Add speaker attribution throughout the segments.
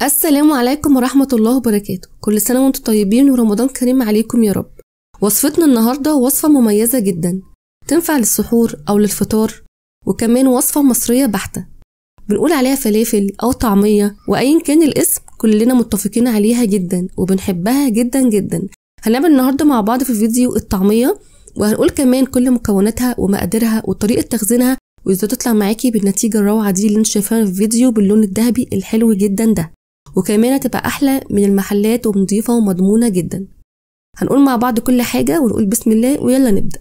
Speaker 1: السلام عليكم ورحمة الله وبركاته. كل سنة وانتم طيبين ورمضان كريم عليكم يا رب. وصفتنا النهاردة وصفة مميزة جدا، تنفع للسحور أو للفطار، وكمان وصفة مصرية بحتة بنقول عليها فلافل أو طعمية، وأيا كان الاسم كلنا متفقين عليها جدا وبنحبها جدا جدا. هنعمل النهاردة مع بعض في فيديو الطعمية، وهنقول كمان كل مكوناتها ومقاديرها وطريقة تخزينها وازاي تطلع معاكي بالنتيجة الروعة دي اللي انتوا شايفاها في الفيديو باللون الذهبي الحلو جدا ده، وكمان هتبقى احلى من المحلات ونضيفة ومضمونة جدا. هنقول مع بعض كل حاجة ونقول بسم الله ويلا نبدأ.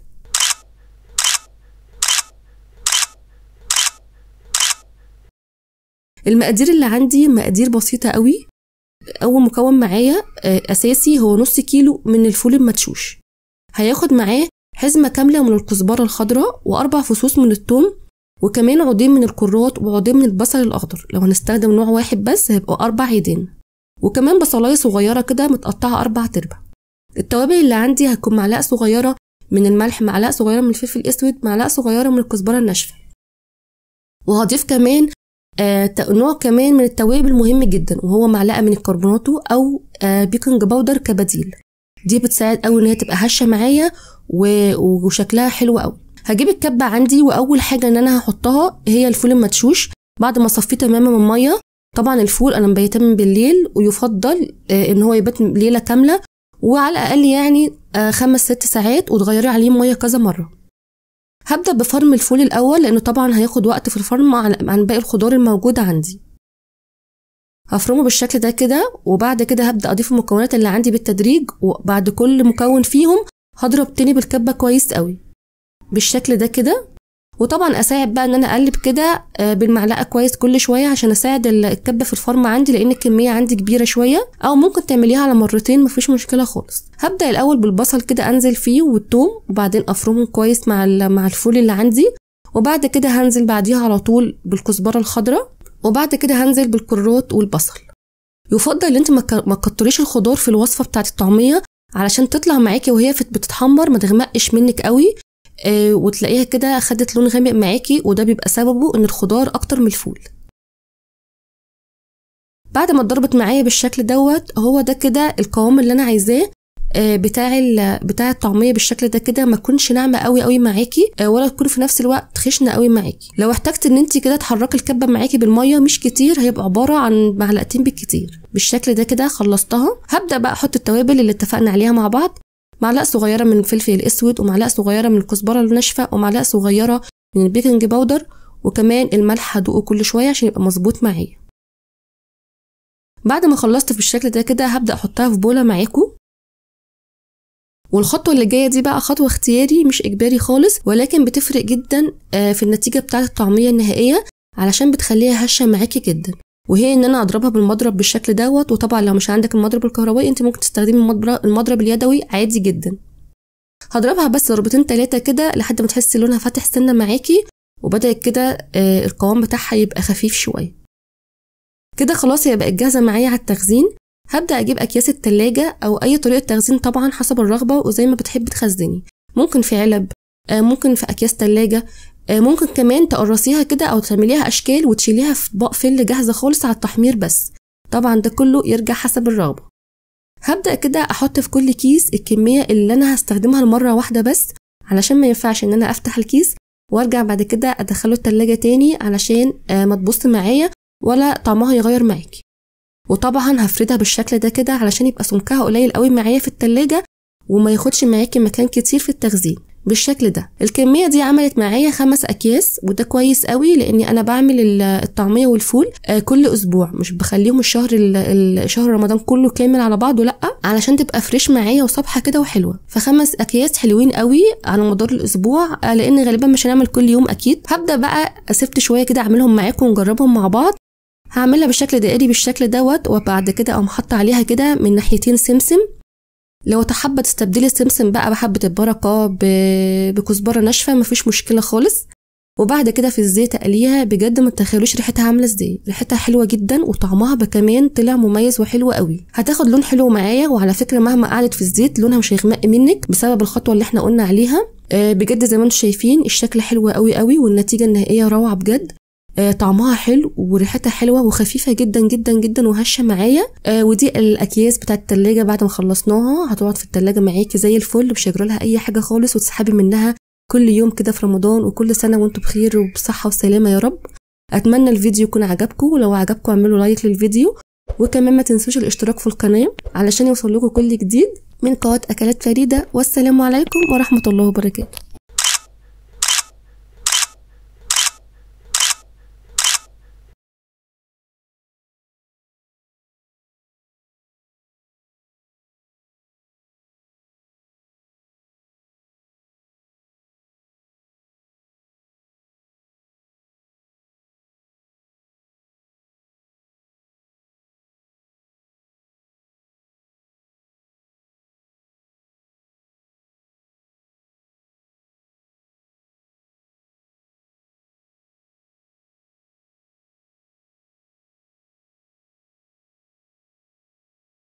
Speaker 1: المقادير اللي عندي مقادير بسيطة قوي. اول مكون معايا اساسي هو نص كيلو من الفول المدشوش، هياخد معاه حزمة كاملة من الكزبرة الخضراء واربع فصوص من الثوم، وكمان عودين من الكرات وعودين من البصل الاخضر. لو هنستخدم نوع واحد بس هيبقوا 4 عيدين، وكمان بصلايه صغيرة كده متقطعه 4 ارباع. التوابل اللي عندي هتكون معلقه صغيرة من الملح، معلقه صغيرة من الفلفل الاسود، معلقه صغيرة من الكزبره الناشفه، وهضيف كمان نوع كمان من التوابل مهم جدا، وهو معلقه من الكربوناتو او baking powder كبديل. دي بتساعد قوي ان هي تبقى هشه معايا وشكلها حلو قوي. هجيب الكبه عندي، واول حاجة ان انا هحطها هي الفول المدشوش بعد ما صفيه تماما من المية. طبعا الفول انا مبيتاه من بالليل، ويفضل ان هو يبات ليلة كاملة وعلى الاقل يعني 5-6 ساعات، وتغيري عليه مية كذا مرة. هبدا بفرم الفول الاول لانه طبعا هياخد وقت في الفرم عن باقي الخضار الموجودة عندي. هفرمه بالشكل ده كده، وبعد كده هبدا اضيف المكونات اللي عندي بالتدريج، وبعد كل مكون فيهم هضرب تاني بالكبه كويس قوي بالشكل ده كده. وطبعا اساعد بقى ان انا اقلب كده بالمعلقه كويس كل شوية عشان اساعد الكبه في الفرم عندي، لان الكمية عندي كبيرة شوية، او ممكن تعمليها على مرتين مفيش مشكلة خالص. هبدا الاول بالبصل كده انزل فيه والثوم، وبعدين افرمهم كويس مع الفول اللي عندي، وبعد كده هنزل بعديها على طول بالكزبره الخضراء، وبعد كده هنزل بالكرات والبصل. يفضل ان انت ما تكتريش الخضار في الوصفة بتاعه الطعمية علشان تطلع معاكي وهي بتتحمر ما تغمقش منك قوي، وتلاقيها كده خدت لون غامق معاكي، وده بيبقى سببه ان الخضار اكتر من الفول. بعد ما اتضربت معايا بالشكل دوت، هو ده كده القوام اللي انا عايزاه بتاع الطعمية بالشكل ده كده، ما تكونش ناعمة قوي قوي معاكي ولا تكون في نفس الوقت خشنه قوي معاكي. لو احتجت ان انت كده تحركي الكبه معاكي بالمية مش كتير، هيبقى عبارة عن معلقتين بالكتير بالشكل ده كده. خلصتها. هبدا بقى احط التوابل اللي اتفقنا عليها مع بعض، معلقه صغيرة من الفلفل الاسود، ومعلقة صغيرة من الكزبره الناشفه، ومعلقة صغيرة من ال baking powder، وكمان الملح هدوقه كل شوية عشان يبقى مظبوط معايا. بعد ما خلصت بالشكل ده كده هبدا احطها في بوله معاكم. والخطوة اللي جاية دي بقى خطوة اختياري مش اجباري خالص، ولكن بتفرق جدا في النتيجة بتاعه الطعمية النهائية علشان بتخليها هشه معاكي جدا، وهي ان انا اضربها بالمضرب بالشكل دوت. وطبعا لو مش عندك المضرب الكهربائي انت ممكن تستخدمي المضرب اليدوي عادي جدا. هضربها بس ضربتين 3 كده لحد ما تحسي لونها فاتح سنة معاكي، وبدات كده القوام بتاعها يبقى خفيف شوية كده. خلاص هي بقت جاهزة معايا على التخزين. هبدا اجيب اكياس التلاجة او اي طريقه تخزين طبعا حسب الرغبة وزي ما بتحبي تخزني، ممكن في علب، ممكن في اكياس تلاجة، ممكن كمان تقرصيها كده او تعمليها اشكال وتشيليها في اطباق فل جاهزة خالص على التحمير بس، طبعا ده كله يرجع حسب الرغبة. هبدا كده احط في كل كيس الكمية اللي انا هستخدمها لمره واحدة بس، علشان ما ينفعش ان انا افتح الكيس وارجع بعد كده ادخله التلاجة تاني علشان ما تبص معايا ولا طعمها يغير معاكي. وطبعا هفردها بالشكل ده كده علشان يبقى سمكها قليل قوي معايا في التلاجة وما ياخدش معاكي مكان كتير في التخزين بالشكل ده. الكمية دي عملت معايا 5 اكياس، وده كويس قوي لاني انا بعمل الطعمية والفول كل اسبوع، مش بخليهم الشهر شهر رمضان كله كامل على بعضه، لا، علشان تبقى fresh معايا وصبحه كده وحلوه. ف5 اكياس حلوين قوي على مدار الاسبوع، لان غالبا مش هنعمل كل يوم اكيد. هبدا بقى اسيبت شوية كده اعملهم معاكم ونجربهم مع بعض. هعملها بالشكل دائري بالشكل دوت، وبعد كده اقوم حاطه عليها كده من ناحيتين سمسم. لو تحبه تستبدلي السمسم بقى بحبه البركة بكزبره ناشفة مفيش مشكلة خالص. وبعد كده في الزيت اقليها، بجد ما تتخيلوش ريحتها عامله ازاي، ريحتها حلوة جدا وطعمها كمان طلع مميز وحلو قوي. هتاخد لون حلو معايا، وعلى فكرة مهما قعدت في الزيت لونها مش هيغمق منك بسبب الخطوة اللي احنا قلنا عليها. بجد زي ما انتم شايفين الشكل حلو قوي قوي والنتيجة النهائية روعه بجد. طعمها حلو وريحتها حلوة وخفيفة جدا جدا جدا وهشه معايا. ودي الاكياس بتاعه التلاجة بعد ما خلصناها هتقعد في التلاجة معاكي زي الفل، مش هيجرى لها اي حاجة خالص، وتسحبي منها كل يوم كده في رمضان. وكل سنة وانتم بخير وبصحه وسلامه يا رب. اتمنى الفيديو يكون عجبكم، ولو عجبكم اعملوا like للفيديو، وكمان ما تنسوش الاشتراك في القناة علشان يوصل لكم كل جديد من قناة اكلات فريدة. والسلام عليكم ورحمة الله وبركاته.